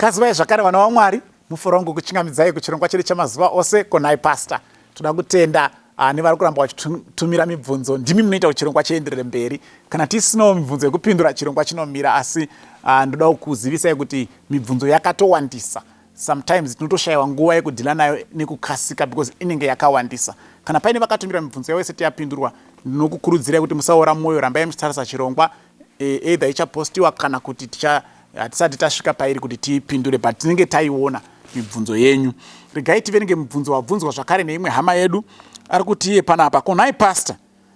Kazivai zvakare vana vaMwari, mufaro wangu kuchingamidzai kuchirongwa chedu chamazuva ose konai pastor. Toda kutenda nevari kuramba vachitumira mibvunzo. Ndimi munoita kuti chirongwa chienderere mberi. Kana tisinawo mibvunzo yekupindura chirongwa chinomira, asi ndoda kukuzivisai kuti mibvunzo yakatowandisa. Sometimes tinotoshayiwa nguva yekudhila nayo nekukasika because inenge yakawandisa. Kana paine vakatumira mibvunzo yavo isati yapindurwa, ndinokukurudzirai kuti musaora mwoyo, rambai muchitarisa chirongwa. Either ichapostiwa kana kuti ticha hatisati tasvika pairi kuti tiipindure, but tinenge taiona mibvunzo yenyu. Regai tiverenge mubvunzo wabvunzwa zvakare neimwe hama yedu. Ari kuti iye panapa, "Konai pastor,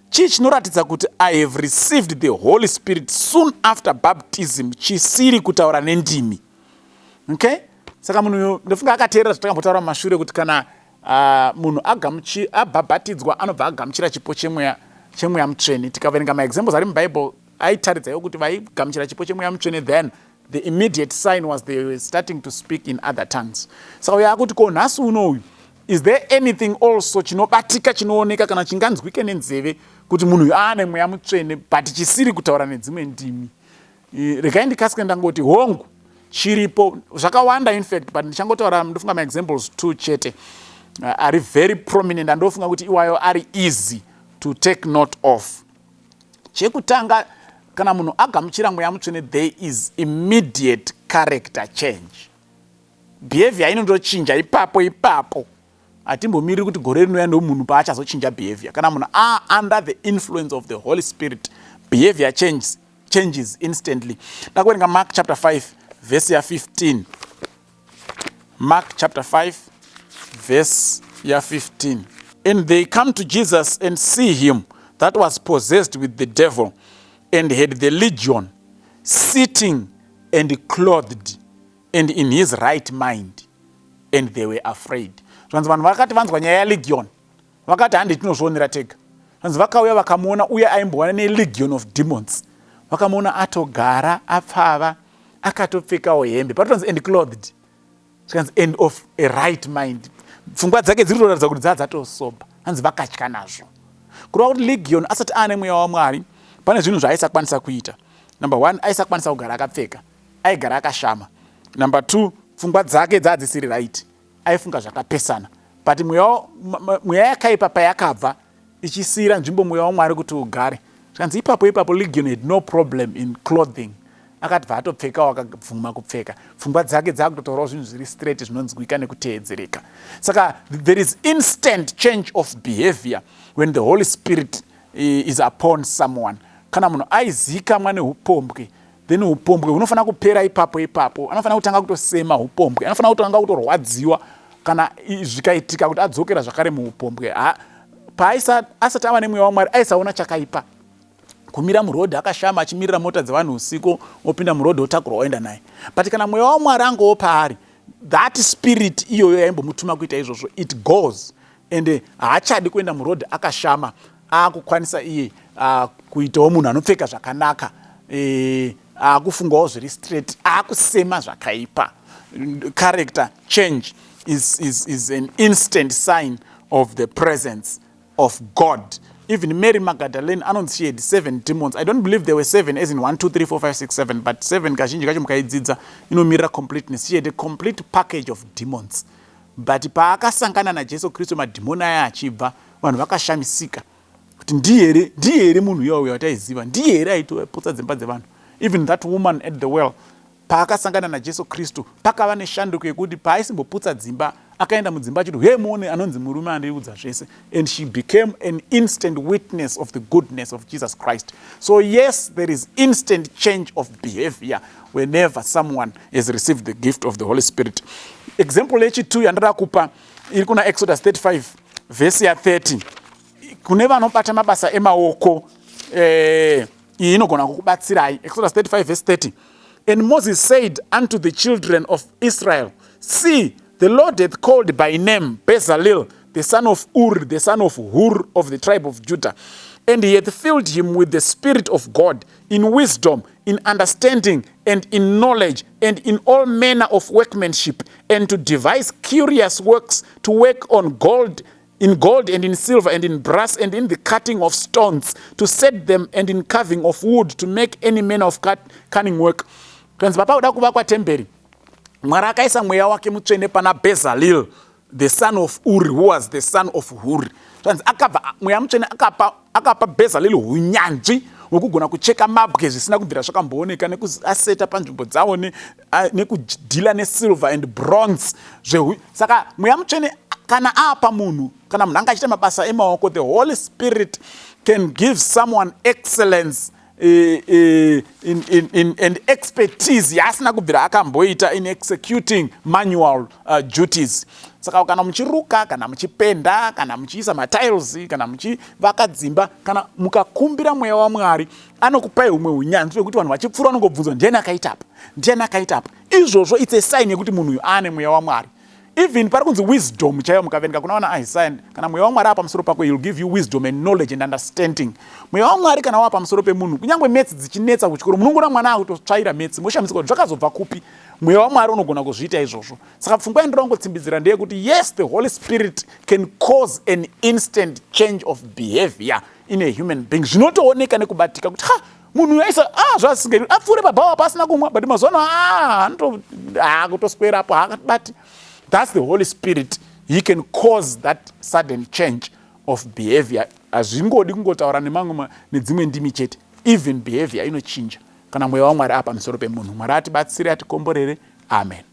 chii chinoratidza kuti I have received the Holy Spirit soon after baptism chisiri kutaura nendimi?" Okay, saka munhu uyu ndofunga akateerera zvatakambotaura mumashure kuti kana munhu abhabhatidzwa anobva agamuchira chipo chemweya mutsvene. Tikaverenga maexamples ari muBible aitaridzaiwo kuti vaigamuchira chipo chemweya mutsvene, then the immediate sign was they were starting to speak in other tongues. Saka uyo akuti, ko nhasi unoyu, is there anything also chinobatika, chinooneka kana chinganzwike nenzeve kuti munhu uyu aane mweya mutsvene but chisiri kutaura nedzimwe ndimi? Regai ndikasike ndangoti hongu, chiripo zvakawanda infact, but ndichangotaura ndofunga maexamples two chete ari very prominent, andofunga kuti iwayo ari easy to take note of. Chekutanga, kana munhu agamuchira mweya mutsvene, there is immediate character change. Behavior inondochinja ipapo ipapo. Hatimbomiriri kuti gore rinouya ndo munhu paachazochinja behavior. Kana munhu under the influence of the Holy Spirit, behavior changes instantly. Ndakuverenga Mark chapter 5 verse ya15. Mark chapter 5 verse ya15: "And they come to Jesus and see him that was possessed with the devil and had the legion, sitting and clothed and in his right mind, and they were afraid." Zvanzi vanhu vakati vanzwa nyaya yalegion vakati, "Handi tinozvionera tega." Zvanzi vakauya vakamuona uye aimbowana nelegion of demons, vakamuona atogara apfava, akatopfekawo hembe. Patotonzi "and clothed", zvikanzi "and of a right mind". Pfungwa dzake dziri kutoratidza kuti dzaa dzatosoba. Hanzi vakatya nazvo. Kureva kuti legion asati aane mweya waMwari pane zvinhu zvaaisakwanisa kuita. Number one, aisakwanisa kugara akapfeka, aigara akashama. Number two, pfungwa dzake dzaa dzisiri right, aifunga zvakapesana. But mweya yakaipa payakabva ichisiyira nzvimbo mweya waMwari kuti ugare, zvikanzi ipapo ipapo legion had no problem in clothing. Akatibva atopfekawo, akabvuma kupfeka. Pfungwa dzake dzakutotaurawo zvinhu zviri straight, zvinonzwika nekuteedzereka. Saka there is instant change of behavior when the Holy Spirit is upon someone. Kana munhu aizikamwa neupombwe, then upombwe hunofanira kupera ipapo ipapo. Anofanira kutanga kutosema upombwe, anofanira kutanga kutorwadziwa kana zvikaitika kuti adzokera zvakare muupombwe. Paasati ava nemweya waMwari aisaona chakaipa kumira murodhi akashama achimirira mota dzevanhu usiku, opinda murodhi, otakurwa, oenda naye. But kana mweya waMwari angowo paari, that spirit iyoyo yaimbomutuma kuita izvozvo, it goes and haachadi kuenda murodhi akashama. Akukwanisa iye kuitawo munhu anopfeka zvakanaka, akufungawo zviri straight, akusema zvakaipa. Character change is an instant sign of the presence of God. Even Mary Magdalene anonzi she had seven demons. I don't believe there were seven as in 1, 2, 3, 4, 5, 6, 7, but seven kazhinji kacho mukaidzidza inomirira completeness. She had a complete package of demons, but paakasangana naJesu Kristu, madhimoni aya achibva, vanhu vakashamisika kuti ndiye here munhu uya uya wataiziva? Ndiye here aitoputsa dzimba dzevanhu? Even that woman at the well, paakasangana naJesu Kristu pakava neshanduko yekuti paaisimboputsa dzimba, akaenda mudzimba achiti, "He, muone anonzi murume andiudza zvese," and she became an instant witness of the goodness of Jesus Christ. So yes, there is instant change of behavior whenever someone has received the gift of the Holy Spirit. Example yechi2 yandada kupa iri kuna Exodus 35 vhesi ya30. Kune vanobata mabasa emaoko, iyi inogona kukubatsirai. Exodus 35 verse 30: "And Moses said unto the children of Israel, 'See, the Lord hath called by name Bezalel, the son of Uri, the son of Hur, of the tribe of Judah, and he hath filled him with the Spirit of God, in wisdom, in understanding, and in knowledge, and in all manner of workmanship, and to devise curious works, to work on gold, in gold and in silver and in brass, and in the cutting of stones, to set them, and in carving of wood, to make any manner of cunning work.'" Kanzi papa kuda kuvakwa temberi. Mwari akaisa mweya wake mutsvene pana Bezalel, the son of Uri, who was the son of Huri. Zvanzi akabva mweya mutsvene akapa, akapa Bezalel hunyanzvi hwekugona kucheka mabwe zvisina kubvira zvakambooneka, nekuaseta panzvimbo dzawo, nekudhila nesilver and bronze. Saka mweya mutsvene kana apa munhu, kana munhu anga achiita mabasa emaoko, the Holy Spirit can give someone excellence in, and expertise yaasina kubvira akamboita in executing manual duties. Saka kana muchiruka, kana muchipenda, kana muchiisa matiles, kana muchivaka dzimba, kana mukakumbira mweya waMwari, anokupai humwe unyanzvi hwekuti vanhu vachipfuura vanongobvunzwa, "Ndiani akaita apa? Ndiani akaita apa?" Izvozvo it's a sign yekuti munhu uyu aane mweya waMwari. Even pari kunzi wisdom chaiyo, mukaverenga kuna vana Isaiah, kana mweya waMwari apa pamusoro pako, he'll give you wisdom and knowledge and understanding. Mweya waMwari kana wava pamusoro pemunhu, kunyange maths dzichinetsa kuchikoro, munongoona mwana akutotsvaira maths, moshamisika kuti zvakazobva kupi. Mweya waMwari unogona kuzviita izvozvo. Saka pfungwa yandinoda kungotsimbidzira ndeyekuti yes, the Holy Spirit can cause an instant change of behavior in a human being. Zvinotooneka nekubatika kuti ha, munhu aisa, ah, zvasingeri apfuure pabhawa pasina kumwa, but mazuva ano, ah, akutoswerapo haakabati. That's the Holy Spirit. He can cause that sudden change of behavior. Hazvingodi kungotaura nemamwe nedzimwe ndimi chete. Even behavior inochinja kana mweya waMwari apa pamusoro pemunhu. Mwari atibatsire, atikomborere. Amen.